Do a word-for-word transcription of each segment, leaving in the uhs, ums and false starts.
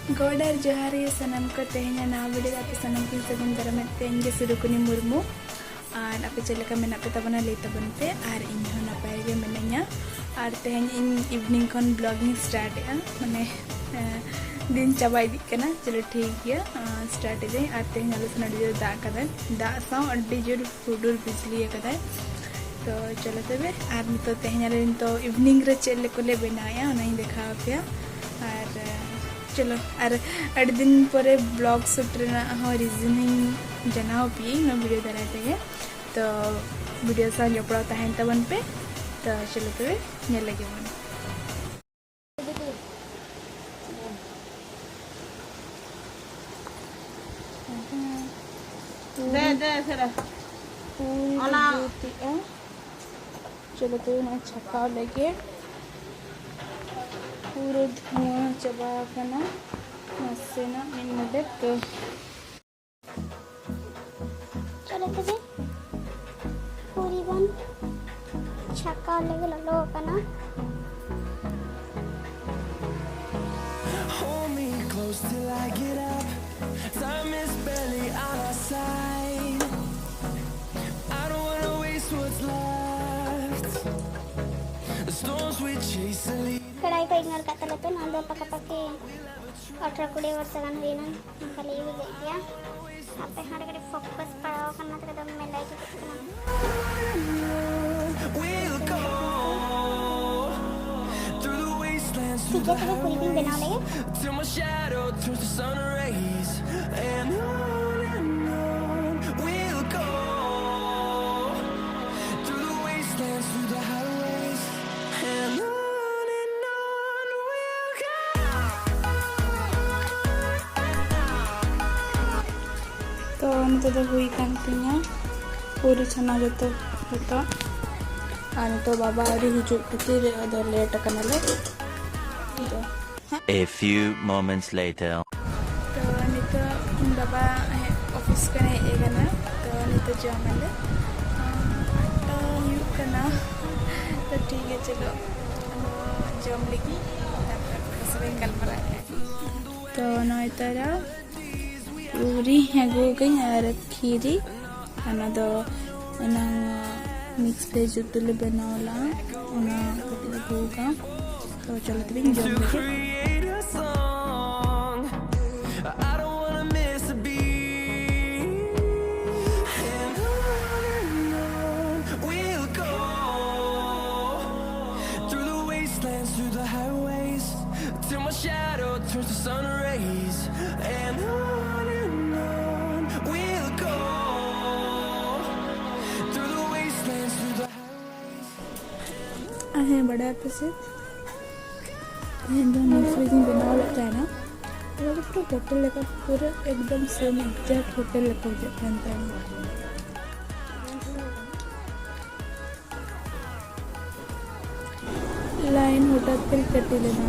ᱜᱚᱰ ᱟᱨ ᱡᱚᱦᱟᱨ ᱜᱮ ᱥᱟᱱᱟᱢ ᱠᱚ᱾ ᱛᱮᱦᱮᱧᱟᱜ ᱱᱟᱣᱟ video ᱨᱮ ᱟᱯᱮ ᱥᱟᱱᱟᱢ ᱠᱚᱧ ᱥᱟᱹᱜᱩᱱ ᱫᱟᱨᱟᱢᱮᱫ ᱯᱮ᱾ ᱤᱧ ᱜᱮ ᱥᱩᱨᱩᱠᱩᱱᱤ ᱢᱩᱨᱢᱩ᱾ ᱟᱨ ᱟᱯᱮ ᱪᱮᱫ ᱞᱮᱠᱟ ᱢᱮᱱᱟᱜ ᱯᱮ ᱛᱟᱵᱚᱱᱟ ᱞᱟᱹᱭ ᱛᱟᱵᱚᱱ ᱯᱮ᱾ ᱟᱨ ᱤᱧ ᱦᱚᱸ ᱱᱟᱯᱟᱭ ᱜᱮ ᱢᱤᱱᱟᱹᱧᱟ᱾ ᱟᱨ ᱛᱮᱦᱮᱧ ᱤᱧ evening ᱠᱷᱚᱱ vlog ᱤᱧ start ᱮᱫᱼᱟ, ᱢᱟᱱᱮ, ᱮᱸ, ᱫᱤᱱ ᱪᱟᱵᱟ ᱤᱫᱤᱜ ᱠᱟᱱᱟ᱾ ᱪᱚᱞᱚ ᱴᱷᱤᱠ ᱜᱮᱭᱟ, ᱟᱸ, start ᱮᱫᱟᱹᱧ᱾ ᱟᱨ ᱛᱮᱦᱮᱧ ᱟᱞᱮ ᱥᱮᱱ ᱟᱹᱰᱤ ᱡᱳᱨ ᱫᱟᱜ ᱠᱟᱫᱟᱭ, ᱫᱟᱜ ᱥᱟᱶ ᱟᱹᱰᱤ ᱡᱳᱨ ᱦᱩᱰᱩᱨ ᱵᱤᱡᱽᱞᱤ ᱟᱠᱟᱫᱟᱭ᱾ ᱛᱚ ᱪᱚᱞᱚ ᱛᱚᱵᱮ, ᱟᱨ ᱱᱤᱛᱚᱜ ᱛᱮᱦᱮᱧ ᱟᱞᱮ ᱱᱤᱛᱚᱜ evening ᱨᱮ ᱪᱮᱫ ᱞᱮ ᱠᱚᱞᱮ ᱵᱮᱱᱟᱣᱮᱫᱼᱟ ᱚᱱᱟᱧ ᱫᱮᱠᱷᱟᱣ ᱟᱯᱮᱭᱟ᱾ ᱟᱨ, ᱮᱸ, ᱪᱚᱞᱚ, ᱟᱨ ᱟᱹᱰᱤ ᱫᱤᱱ ᱯᱚᱨᱮ vlog shoot ᱨᱮᱱᱟᱜ ᱦᱚᱸ reason ᱤᱧ ᱡᱟᱱᱟᱣ ᱟᱯᱮᱭᱟᱹᱧ ᱱᱚᱣᱟ video ᱫᱟᱨᱟᱭ ᱛᱮᱜᱮ᱾ ᱛᱚ video ᱥᱟᱶ ᱡᱚᱯᱲᱟᱣ ᱛᱟᱦᱮᱱ ᱛᱟᱵᱚᱱ ᱯᱮ᱾ ᱛᱚ ᱪᱚᱞᱚ ᱛᱚᱵᱮ ᱧᱮᱞ ᱞᱮᱜᱮ ᱵᱚᱱ᱾ ᱫᱮ, ᱫᱮ, ᱥᱮᱨᱟ᱾ ᱯᱩᱨᱟᱹ ᱚᱱᱟ ᱡᱩᱛᱮᱜᱼᱟ᱾ ᱪᱚᱞᱚ ᱛᱚᱵᱮ ᱱᱚᱜᱼᱚᱭ ᱪᱷᱟᱠᱟᱣ ᱞᱮᱜᱮ᱾ ᱯᱩᱨᱟᱹ ᱫᱷᱩᱣᱟᱹ ᱪᱟᱵᱟ ᱟᱠᱟᱱᱟ᱾ ᱱᱟᱥᱮᱱᱟᱜ ᱢᱤᱫ ᱢᱤᱱᱤᱴ ᱛᱚ᱾ ᱪᱚᱞᱚ ᱛᱚᱵᱮ ᱯᱩᱨᱤ ᱵᱚᱱ ᱪᱷᱟᱠᱟᱣ ᱞᱮᱜᱮ, ᱞᱚᱞᱚ ᱟᱠᱟᱱᱟ᱾ Hold me close till I get up. Time is barely on our side. I don't wanna waste what's left. The storms we chase are leading. ᱠᱟᱲᱟᱭ ᱠᱚ ᱤᱧ ᱚᱨ ᱠᱟᱜ ᱛᱟᱞᱮ ᱛᱮ, ᱱᱚᱣᱟ ᱫᱚ ᱯᱟᱠᱟᱯᱟᱠᱤ ᱟᱴᱷᱨᱚ ᱠᱩᱲᱤ ᱵᱚᱨᱥᱚ ᱜᱟᱱ ᱦᱩᱭᱱᱟ, ᱚᱱᱠᱟ ᱞᱮ ᱤᱭᱩᱡᱮᱫ ᱜᱮᱭᱟ᱾ ᱦᱟᱯᱮ ᱦᱟᱸᱰᱮ ᱠᱟᱹᱴᱤᱡ focus ᱯᱟᱲᱟᱣ ᱟᱠᱟᱱᱟ, ᱚᱱᱟᱛᱮ ᱠᱟᱹᱴᱤᱡ ᱢᱮᱞᱟᱭ ᱡᱩᱛᱩᱜ ᱠᱟᱱᱟ᱾ We'll go through the wastelands, through ᱴᱷᱤᱠ ᱜᱮᱭᱟ, the ᱛᱚᱵᱮ ᱯᱩᱨᱤ ᱵᱚᱱ ᱵᱮᱱᱟᱣ highways, ᱞᱮᱜᱮ᱾ Till my shadow turns to sun rays. And on and on we'll go. Through the wastelands, through the highways. And on and on we'll go. ᱛᱚ ᱱᱤᱛᱚᱜ ᱫᱚ ᱦᱩᱭ ᱠᱟᱱ ᱛᱤᱧᱟ ᱯᱩᱨᱤ ᱪᱷᱟᱱᱟ ᱡᱚᱛᱚ ᱡᱚᱛᱚ᱾ ᱟᱨ ᱱᱤᱛᱚᱜ ᱵᱟᱵᱟ ᱟᱹᱣᱨᱤ ᱦᱤᱡᱩᱜ ᱠᱷᱟᱹᱛᱤᱨ ᱟᱫᱚ late ᱟᱠᱟᱱᱟᱞᱮ᱾ ᱛᱚ A few moments later. ᱛᱚ ᱱᱤᱛᱚᱜ ᱵᱟᱵᱟ ᱦᱮᱡ, ᱚᱯᱷᱤᱥ ᱠᱷᱚᱱ ᱦᱮᱡ ᱟᱠᱟᱱᱟ᱾ ᱛᱚ ᱱᱤᱛᱚᱜ ᱡᱚᱢ ᱟᱞᱮ, ᱟᱴ ᱴᱟ ᱦᱩᱭᱩᱜ ᱠᱟᱱᱟ᱾ ᱛᱚ ᱴᱷᱤᱠ ᱜᱮᱭᱟ, ᱪᱚᱞᱚ ᱡᱚᱢ ᱞᱟᱹᱜᱤᱫ, ᱛᱟᱨᱯᱚᱨ ᱟᱯᱮ ᱥᱟᱞᱟᱜ ᱤᱧ ᱜᱟᱞᱢᱟᱨᱟᱜ ᱠᱟᱱᱟ᱾ ᱛᱚ ᱱᱚᱜᱼᱚᱭ ᱛᱟᱨᱟ ᱯᱩᱨᱤ ᱟᱹᱜᱩ ᱟᱠᱟᱫᱟᱹᱧ ᱟᱨ ᱠᱷᱤᱨᱤ, ᱚᱱᱟ ᱫᱚ ᱮᱱᱟᱝ mix veg ᱩᱛᱩ ᱞᱮ ᱵᱮᱱᱟᱣ ᱞᱮᱫᱟ, ᱚᱱᱟ ᱠᱟᱹᱴᱤᱡ ᱟᱹᱜᱩ ᱟᱠᱟᱫᱟ᱾ ᱛᱚ ᱪᱚᱞᱚ ᱛᱚᱵᱮᱧ ᱡᱚᱢ ᱞᱮᱜᱮ᱾ Create a song. I don't wanna miss a beat. And on and on we'll go. Through the wastelands, through the highways, till my shadow turns to sun rays. And on and on we'll go. Through the wastelands, through the highways. ᱟᱨ ᱦᱮᱸ, ᱵᱟᱰᱟᱭ ᱟᱯᱮ ᱥᱮ, ᱛᱮᱦᱮᱧ ᱫᱚ mix veg ᱤᱧ ᱵᱮᱱᱟᱣ ᱞᱮᱫ ᱛᱟᱦᱮᱱᱟ᱾ ᱚᱱᱟ ᱫᱚ ᱯᱩᱨᱟᱹ ᱦᱳᱴᱮᱞ ᱞᱮᱠᱟ, ᱯᱩᱨᱟᱹ ᱮᱠᱫᱚᱢ same exact ᱦᱳᱴᱮᱞ ᱞᱮᱠᱟ ᱵᱩᱡᱷᱟᱹᱜ ᱠᱟᱱ ᱛᱟᱦᱮᱱᱟ᱾ ᱞᱟᱭᱤᱱ ᱦᱚᱴᱟᱛ ᱠᱚᱨᱮ ᱠᱟᱹᱴᱤ ᱞᱮᱱᱟ᱾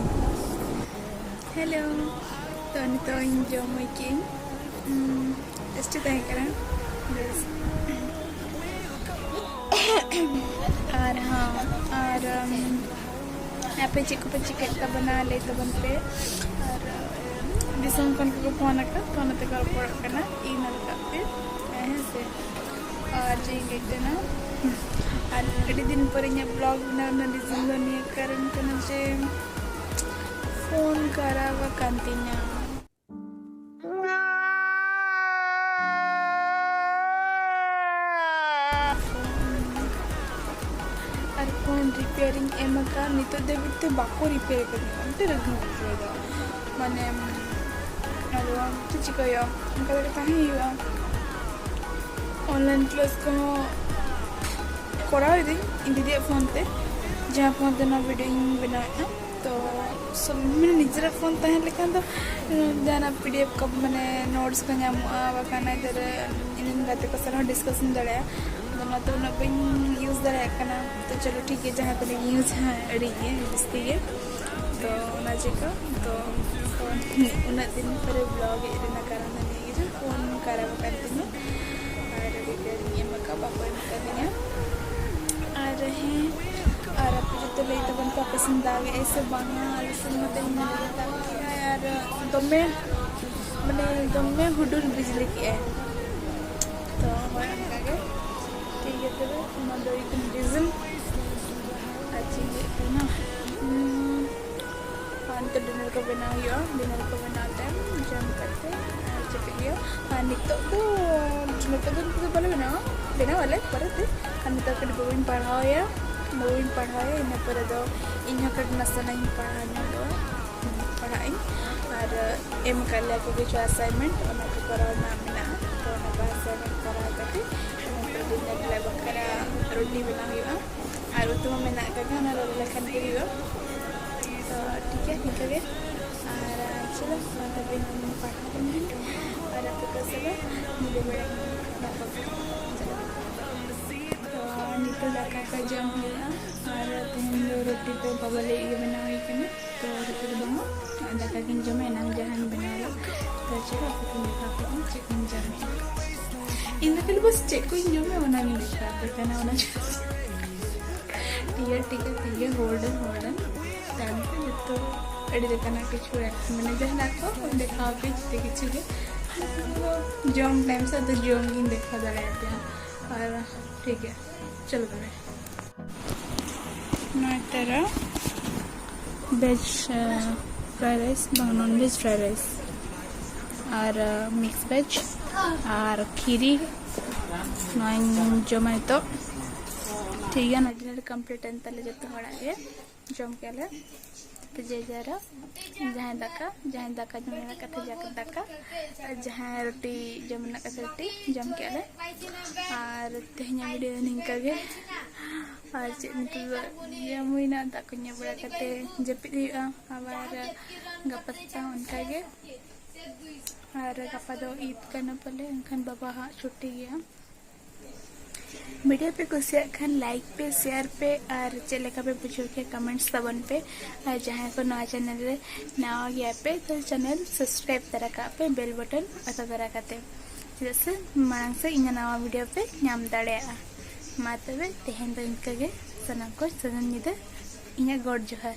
ᱦᱮᱞᱳ, ᱛᱚ ᱱᱤᱛᱚᱜ ᱤᱧ ᱡᱚᱢ ᱦᱩᱭ ᱠᱮᱜᱼᱟᱹᱧ᱾ ᱩᱸ, ᱴᱮᱥᱴᱤ ᱛᱟᱦᱮᱸ ᱠᱟᱱᱟ, ᱵᱮᱥ᱾ ᱟᱨ ᱦᱚᱸ, ᱟᱨ, ᱩᱸ, ᱟᱯᱮ ᱪᱮᱫ ᱠᱚᱯᱮ ᱪᱤᱠᱟᱹᱭᱮᱫ ᱛᱟᱵᱚᱱᱟ, ᱞᱟᱹᱭ ᱛᱟᱵᱚᱱ ᱯᱮ᱾ ᱟᱨ, ᱩᱸ, ᱫᱤᱥᱚᱢ ᱠᱷᱚᱱ ᱠᱚᱠᱚ ᱯᱷᱳᱱ ᱟᱠᱟᱫ, ᱯᱷᱳᱱ ᱟᱛᱮ ᱠᱚ ᱨᱚᱯᱚᱲᱚᱜ ᱠᱟᱱᱟ, ᱤᱧ ᱧᱮᱞ ᱟᱠᱟᱫ ᱯᱮ, ᱦᱮᱸ ᱥᱮ᱾ ᱟᱨ ᱪᱮᱫ ᱤᱧ ᱞᱟᱹᱭ ᱛᱟᱦᱮᱱᱟ, ᱟᱨ ᱟᱹᱰᱤ ᱫᱤᱱ ᱯᱚᱨᱮ ᱤᱧᱟᱹᱜ vlog ᱵᱮᱱᱟᱣ ᱨᱮᱱᱟᱜ reason ᱫᱚ ᱱᱤᱭᱟᱹ ᱠᱟᱨᱚᱱ ᱠᱟᱱᱟ ᱡᱮ ᱯᱷᱳᱱ ᱠᱷᱟᱨᱟᱯ ᱟᱠᱟᱱ ᱛᱤᱧᱟ᱾ ᱟᱨ ᱯᱷᱳᱱ repair ᱤᱧ ᱮᱢ ᱟᱠᱟᱫ, ᱱᱤᱛᱚᱜ ᱫᱷᱟᱹᱵᱤᱡ ᱛᱮ ᱵᱟᱠᱚ repair ᱟᱠᱟᱫᱤᱧᱟ᱾ ᱟᱹᱰᱤ ᱨᱟᱹᱜᱤᱧ ᱵᱩᱡᱷᱟᱹᱣ ᱮᱫᱟ, ᱢᱟᱱᱮ, ᱟᱫᱚ ᱪᱮᱫ ᱪᱤᱠᱟᱹᱭᱟ, ᱚᱱᱠᱟ ᱛᱮᱜᱮ ᱛᱟᱦᱮᱸ ᱦᱩᱭᱩᱜᱼᱟ᱾ Online class ᱠᱚᱦᱚᱸ ᱠᱚᱨᱟᱣ ᱮᱫᱟᱹᱧ ᱤᱧ ᱫᱤᱫᱤᱭᱟᱜ ᱯᱷᱳᱱ ᱛᱮ, ᱡᱟᱦᱟᱸ ᱯᱷᱳᱱ ᱛᱮ ᱱᱚᱣᱟ video ᱤᱧ ᱵᱮᱱᱟᱣᱮᱫᱼᱟ᱾ ᱛᱚ ᱥᱚᱵ-, ᱢᱟᱱᱮ ᱱᱤᱡᱮᱨᱟᱜ ᱯᱷᱳᱱ ᱛᱟᱦᱮᱸ ᱞᱮᱠᱷᱟᱱ ᱫᱚ, ᱩᱸ, ᱡᱟᱦᱟᱱᱟᱜ PDF ᱠᱚ, ᱢᱟᱱᱮ notes ᱠᱚ ᱧᱟᱢᱚᱜᱼᱟ, ᱵᱟᱠᱷᱟᱱ ᱤᱧ ᱨᱮᱱ ᱜᱟᱛᱮ ᱠᱚ ᱥᱟᱞᱟᱜ ᱦᱚᱸ discussion ᱫᱟᱲᱮᱭᱟᱜᱼᱟ᱾ ᱟᱫᱚ ᱚᱱᱟᱛᱮ ᱩᱱᱟᱹᱜ ᱵᱟᱹᱧ use ᱫᱟᱲᱮᱭᱟᱜ ᱠᱟᱱᱟ᱾ ᱛᱚ ᱪᱚᱞᱚ ᱴᱷᱤᱠ ᱜᱮᱭᱟ, ᱡᱟᱦᱟᱸ ᱛᱤᱱᱟᱹᱜ ᱤᱧ use ᱦᱟᱸᱜ ᱟᱹᱰᱤ ᱜᱮ ᱡᱟᱹᱥᱛᱤ ᱜᱮ᱾ ᱛᱚ ᱚᱱᱟ ᱪᱤᱠᱟᱹ ᱛᱚ ᱯᱷᱳᱱ ᱩᱱᱟᱹᱜ ᱫᱤᱱ ᱯᱚᱨᱮ vlog ᱦᱮᱡ ᱨᱮᱱᱟᱜ ᱠᱟᱨᱚᱱ ᱫᱚ ᱱᱤᱭᱟᱹ ᱜᱮ ᱡᱮ ᱯᱷᱳᱱ ᱠᱷᱟᱨᱟᱯ ᱟᱠᱟᱱ ᱛᱤᱧᱟᱹ᱾ ᱟᱨ repair ᱤᱧ ᱮᱢ ᱟᱠᱟᱫ, ᱵᱟᱠᱚ ᱮᱢ ᱟᱠᱟᱫᱤᱧᱟ᱾ ᱟᱨ ᱦᱮᱸ, ᱟᱨ ᱟᱯᱮ ᱡᱚᱛᱚ ᱞᱟᱹᱭ ᱛᱟᱵᱚᱱ ᱯᱮ, ᱟᱯᱮ ᱥᱮᱱ ᱫᱟᱜ ᱮᱫᱟᱭ ᱥᱮ ᱵᱟᱝᱟ? ᱟᱞᱮ ᱥᱮᱱ ᱢᱟ ᱛᱮᱦᱮᱧ ᱢᱟ ᱫᱟᱜ ᱠᱮᱫᱟᱭ ᱟᱨ ᱫᱚᱢᱮ, ᱢᱟᱱᱮ ᱫᱚᱢᱮ ᱦᱩᱰᱩᱨ ᱵᱤᱡᱽᱞᱤ ᱠᱮᱜᱼᱟᱭ᱾ ᱛᱚ ᱦᱳᱭ, ᱚᱱᱠᱟᱜᱮ᱾ ᱴᱷᱤᱠ ᱜᱮᱭᱟ, ᱛᱚᱵᱮ ᱚᱱᱟ ᱫᱚ ᱦᱩᱭᱩᱜ ᱠᱟᱱᱟ reason᱾ ᱟᱨ ᱪᱮᱫ ᱦᱩᱭᱩᱜ ᱠᱟᱱᱟ? ᱩᱸ, ᱟᱨ ᱱᱤᱛᱚᱜ dinner ᱠᱚ ᱵᱮᱱᱟᱣ ᱦᱩᱭᱩᱜᱼᱟ᱾ Dinner ᱠᱚ ᱵᱮᱱᱟᱣ ᱛᱟᱭᱚᱢ ᱡᱚᱢ ᱠᱟᱛᱮ ᱟᱨ ᱪᱮᱫ ᱦᱩᱭᱩᱜᱼᱟ? ᱟᱨ ᱱᱤᱛᱚᱜ ᱫᱚ, ᱱᱤᱛᱚᱜ ᱫᱚ ᱱᱤᱛᱚᱜ ᱫᱚ ᱵᱟᱞᱮ ᱵᱮᱱᱟᱣᱟ, ᱵᱮᱱᱟᱣ ᱟᱞᱮ ᱯᱚᱨᱮᱛᱮ᱾ ᱟᱨ ᱱᱤᱛᱚᱜ ᱠᱟᱹᱴᱤᱡ ᱵᱟᱹᱵᱩᱧ ᱯᱟᱲᱦᱟᱣᱮᱭᱟ, ᱵᱟᱹᱵᱩᱧ ᱯᱟᱲᱦᱟᱣᱮᱭᱟ, ᱤᱱᱟᱹ ᱯᱚᱨᱮ ᱫᱚ ᱤᱧ ᱦᱚᱸ ᱠᱟᱹᱴᱤᱡ ᱱᱟᱥᱮᱱᱟᱜ ᱤᱧ ᱯᱟᱲᱦᱟᱣ ᱧᱚᱜᱚᱜᱼᱟ, ᱯᱟᱲᱦᱟᱜ ᱟᱹᱧ᱾ ᱟᱨ ᱮᱢ ᱟᱠᱟᱫ ᱞᱮᱭᱟ ᱠᱚ ᱠᱤᱪᱷᱩ assignment, ᱚᱱᱟ ᱠᱚ ᱠᱚᱨᱟᱣ ᱨᱮᱱᱟᱜ ᱢᱮᱱᱟᱜᱼᱟ᱾ ᱛᱚ ᱚᱱᱟ ᱠᱚ assignment ᱠᱚᱨᱟᱣ ᱠᱟᱛᱮ ᱱᱤᱛᱚᱜ dinner ᱞᱮ ᱵᱟᱠᱷᱨᱟ ᱨᱩᱴᱤ ᱵᱮᱱᱟᱣ ᱦᱩᱭᱩᱜᱼᱟ᱾ ᱟᱨ ᱩᱛᱩ ᱢᱟ ᱢᱮᱱᱟᱜ ᱟᱠᱟᱫ ᱜᱮ, ᱚᱱᱟ ᱞᱚᱞᱚ ᱞᱮᱠᱷᱟᱱ ᱜᱮ ᱦᱩᱭᱩᱜᱼᱟ᱾ ᱛᱚ ᱴᱷᱤᱠ ᱜᱮᱭᱟ, ᱱᱤᱝᱠᱟᱹ ᱜᱮ᱾ ᱟᱨ ᱪᱚᱞᱚ, ᱢᱟ ᱛᱚᱵᱮ ᱤᱧ ᱯᱟᱲᱦᱟᱣ ᱞᱮᱱ ᱜᱤᱧ᱾ ᱟᱨ ᱟᱯᱮ ᱠᱚ ᱥᱟᱞᱟᱜ ᱧᱤᱫᱟᱹ ᱵᱮᱲᱟ ᱜᱮ ᱱᱟᱯᱟᱭ ᱜᱮ᱾ ᱪᱚᱞᱚ᱾ ᱛᱚ ᱱᱤᱛᱚᱜ ᱫᱟᱠᱟ ᱠᱚ ᱡᱚᱢ ᱦᱩᱭᱩᱜᱼᱟ᱾ ᱟᱨ ᱛᱮᱦᱮᱧ ᱫᱚ ᱨᱩᱴᱤ ᱫᱚ ᱵᱟᱵᱟ ᱞᱟᱹᱜᱤᱫ ᱜᱮ ᱵᱮᱱᱟᱣ ᱦᱩᱭ ᱠᱟᱱᱟ᱾ ᱛᱚ ᱨᱩᱴᱤ ᱫᱚ ᱵᱟᱝᱟ, ᱫᱟᱠᱟ ᱜᱤᱧ ᱡᱚᱢᱟ, ᱮᱱᱟᱝ ᱡᱟᱦᱟᱸᱧ ᱵᱮᱱᱟᱣ ᱞᱮᱫ᱾ ᱛᱚ ᱪᱚᱞᱚ, ᱟᱯᱮ ᱠᱚᱧ ᱫᱮᱠᱷᱟᱣ ᱟᱯᱮ ᱠᱟᱱᱟ ᱪᱮᱫ ᱠᱚᱧ ᱡᱚᱢᱮᱫᱼᱟ᱾ ᱤᱧ ᱫᱚ ᱠᱷᱟᱹᱞᱤ ᱵᱟᱥ ᱪᱮᱫ ᱠᱚᱧ ᱡᱚᱢᱟ ᱚᱱᱟᱜᱤᱧ ᱫᱮᱠᱷᱟᱣ ᱟᱯᱮ ᱠᱟᱱᱟ, ᱚᱱᱟ ᱪᱷᱟᱲᱟ᱾ ᱴᱷᱤᱠ ᱜᱮᱭᱟ, ᱴᱷᱤᱠ ᱜᱮᱭᱟ, ᱴᱷᱤᱠ ᱜᱮᱭᱟ, hold on, hold on᱾ ᱛᱟᱭᱚᱢ ᱛᱮ ᱡᱚᱛᱚ ᱟᱹᱰᱤ ᱞᱮᱠᱟᱱᱟᱜ ᱠᱤᱪᱷᱩ, ᱢᱟᱱᱮ ᱡᱟᱦᱟᱸᱱᱟᱜ ᱠᱚ ᱫᱮᱠᱷᱟᱣ ᱟᱯᱮ ᱡᱚᱛᱚ ᱠᱤᱪᱷᱩ ᱜᱮ᱾ ᱡᱚᱢ time ᱥᱮᱫ ᱫᱚ ᱡᱚᱢ ᱜᱤᱧ ᱫᱮᱠᱷᱟᱣ ᱫᱟᱲᱮᱭᱟᱯᱮᱭᱟ᱾ ᱟᱨ ᱴᱷᱤᱠ ᱜᱮᱭᱟ, ᱪᱚᱞᱚ ᱛᱚᱵᱮ᱾ ᱱᱚᱭ ᱛᱮᱨᱚ veg, ᱟᱸ, fried rice, ᱵᱟᱝ, non veg fried rice, ᱟᱨ, ᱟᱸ, mix veg, ᱟᱨ ᱠᱷᱤᱨᱤ, ᱱᱚᱣᱟᱧ ᱡᱚᱢᱟ ᱱᱤᱛᱚᱜ᱾ ᱴᱷᱤᱠ ᱜᱮᱭᱟ, ᱱᱚᱣᱟ dinner complete ᱮᱱ ᱛᱟᱞᱮ ᱡᱚᱛᱚ ᱦᱚᱲᱟᱜ ᱜᱮ, ᱡᱚᱢ ᱠᱮᱜᱼᱟ ᱞᱮ᱾ ᱡᱮ ᱡᱟᱨ ᱡᱟᱦᱟᱸᱭ ᱫᱟᱠᱟ, ᱡᱟᱦᱟᱸᱭ ᱫᱟᱠᱟ ᱡᱚᱢ ᱨᱮᱱᱟᱜ ᱠᱟᱛᱷᱟ ᱡᱟᱠ ᱫᱟᱠᱟ, ᱟᱨ ᱡᱟᱦᱟᱸᱭ ᱨᱩᱴᱤ ᱡᱚᱢ ᱨᱮᱱᱟᱜ ᱠᱟᱛᱷᱟ ᱨᱩᱴᱤ ᱡᱚᱢ ᱠᱮᱜᱼᱟ ᱞᱮ᱾ ᱟᱨ ᱛᱮᱦᱮᱧᱟᱜ video ᱫᱚ ᱱᱤᱝᱠᱟᱹ ᱜᱮ᱾ ᱟᱨ ᱪᱮᱫ, ᱱᱤᱛᱚᱜ ᱫᱚ ᱡᱚᱢ ᱦᱩᱭᱱᱟ, ᱫᱟᱜ ᱠᱚ ᱧᱩ ᱵᱟᱲᱟ ᱠᱟᱛᱮ ᱡᱟᱹᱯᱤᱫ ᱦᱩᱭᱩᱜᱼᱟ᱾ ᱟᱵᱟᱨ ᱜᱟᱯᱟ ᱥᱮᱛᱟᱜ ᱚᱱᱠᱟ ᱜᱮ᱾ ᱟᱨ ᱜᱟᱯᱟ ᱫᱚ ᱤᱫ ᱠᱟᱱᱟ ᱯᱟᱞᱮ, ᱮᱱᱠᱷᱟᱱ ᱵᱟᱵᱟ ᱦᱟᱸᱜ ᱪᱷᱩᱴᱤ ᱜᱮᱭᱟ᱾ Video ᱯᱮ ᱠᱩᱥᱤᱭᱟᱜ ᱠᱷᱟᱱ like ᱯᱮ, share ᱯᱮ, ᱟᱨ ᱪᱮᱫ ᱞᱮᱠᱟ ᱯᱮ ᱵᱩᱡᱷᱟᱹᱣ ᱠᱮᱫ comments ᱛᱟᱵᱚᱱ ᱯᱮ᱾ ᱟᱨ ᱡᱟᱦᱟᱸᱭ ᱠᱚ ᱱᱚᱣᱟ channel ᱨᱮ ᱱᱟᱣᱟ ᱜᱮᱭᱟ ᱯᱮ, ᱛᱚ channel subscribe ᱛᱟᱨᱟ ᱠᱟᱜ ᱯᱮ bell button ᱚᱛᱟ ᱛᱟᱨᱟ ᱠᱟᱛᱮ, ᱪᱮᱫᱟᱜ ᱥᱮ ᱢᱟᱲᱟᱝ ᱥᱮᱫ ᱤᱧᱟᱹᱜ ᱱᱟᱣᱟ video ᱯᱮ ᱧᱟᱢ ᱫᱟᱲᱮᱭᱟᱜᱼᱟ᱾ ᱢᱟ ᱛᱚᱵᱮ ᱛᱮᱦᱮᱧ ᱫᱚ ᱤᱱᱠᱟᱹ ᱜᱮ, ᱥᱟᱱᱟᱢ ᱠᱚ ᱥᱟᱹᱜᱩᱱ ᱧᱤᱫᱟᱹ, ᱤᱧᱟᱹᱜ ᱜᱚᱰ ᱡᱚᱦᱟᱨ᱾